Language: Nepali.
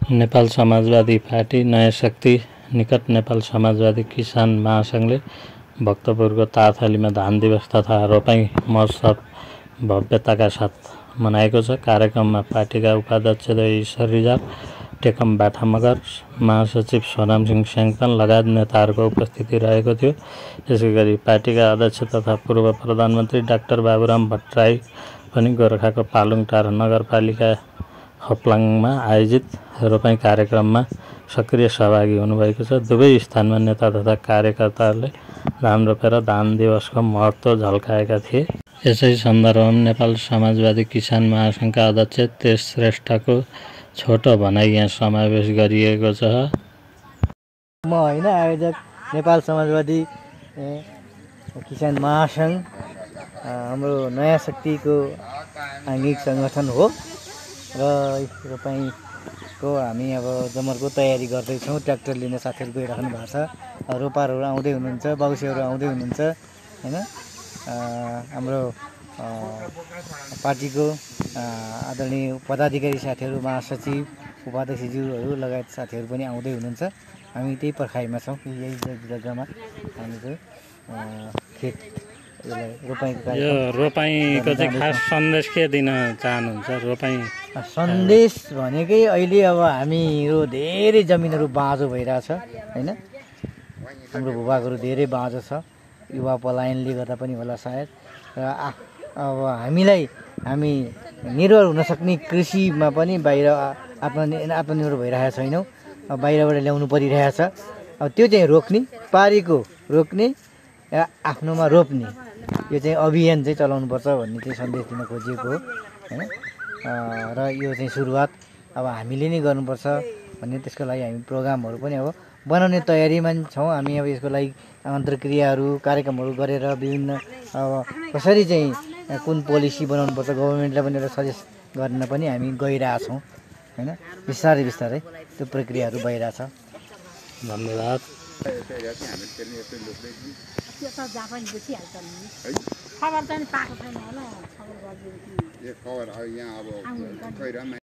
नेपाल समाजवादी पार्टी, नयाँ शक्ति, निकट नेपाल समाजवादी किसान महासङ्घले भक्तपुरको तारथलीमा धान दिवस तथा रोपाइँ महोत्सव भव्यताका साथ मनाएको छ। कार्यक्रममा पार्टीका उपाध्यक्ष ईश्वर रिजाल, टेकम बाठा मगर, महासचिव सोनामसिंह स्याङपान लगायत नेताहरूको उपस्थिति रहेको थियो। यसैगरी पार्टीका अध्यक्ष तथा पूर्व प्रधानमन्त्री डाक्टर बाबुराम भट्टराई पनि गोरखाको पालुङटार नगरपालिका खप्लाङमा आयोजित रोपाइँ कार्यक्रममा सक्रिय सहभागी हुनुभएको छ। दुवै स्थानमा नेता तथा कार्यकर्ताहरूले धान रोपेर धान दिवसको महत्त्व झल्काएका थिए। यसै सन्दर्भमा नेपाल समाजवादी किसान महासङ्घका अध्यक्ष तेज श्रेष्ठको छोटो भनाइ यहाँ समावेश गरिएको छ। म होइन आयोजक नेपाल समाजवादी किसान महासङ्घ हाम्रो नयाँ शक्तिको आङ्गिक सङ्गठन हो र रोपाइँको हामी अब जमरको तयारी गर्दैछौँ। ट्र्याक्टर लिने साथीहरू गइराख्नु भएको छ, रोपारहरू आउँदै हुनुहुन्छ, बाउसेहरू आउँदै हुनुहुन्छ होइन। हाम्रो पार्टीको आदरणीय पदाधिकारी साथीहरू, महासचिव, उपाध्यक्षज्यूहरू लगायत साथीहरू पनि आउँदै हुनुहुन्छ। हामी त्यही पर्खाइमा छौँ कि यही जग्गामा हामीले खेत रोपाइँको चाहिँ खास सन्देश के दिन चाहनुहुन्छ? रोपाइँ सन्देश भनेकै अहिले अब हामीहरू धेरै जमिनहरू बाँझो भइरहेछ होइन। हाम्रो भूभागहरू धेरै बाँझो छ, युवा पलायनले गर्दा पनि होला सायद। र अब हामी निर्भर हुन सक्ने कृषिमा पनि बाहिर आत्मनिर्भर भइरहेका छैनौँ, बाहिरबाट ल्याउनु परिरहेछ। अब त्यो चाहिँ रोक्ने, पारेको रोक्ने, आफ्नोमा रोप्ने, यो चाहिँ अभियान चाहिँ चलाउनुपर्छ भन्ने चाहिँ सन्देश दिन खोजिएको हो होइन। र यो चाहिँ सुरुवात अब हामीले नै गर्नुपर्छ भन्ने, त्यसको लागि हामी प्रोग्रामहरू पनि अब बनाउने तयारीमा छौँ। हामी अब यसको लागि अन्तर्क्रियाहरू, कार्यक्रमहरू गरेर विभिन्न अब कसरी चाहिँ कुन पोलिसी बनाउनुपर्छ गभर्मेन्टलाई पनि एउटा सजेस्ट गर्न पनि हामी गइरहेछौँ होइन। बिस्तारै बिस्तारै त्यो प्रक्रियाहरू भइरहेछ। धन्यवाद। खबर चाहिँ पाएको छैन होला, खबर गरिदिन्छु।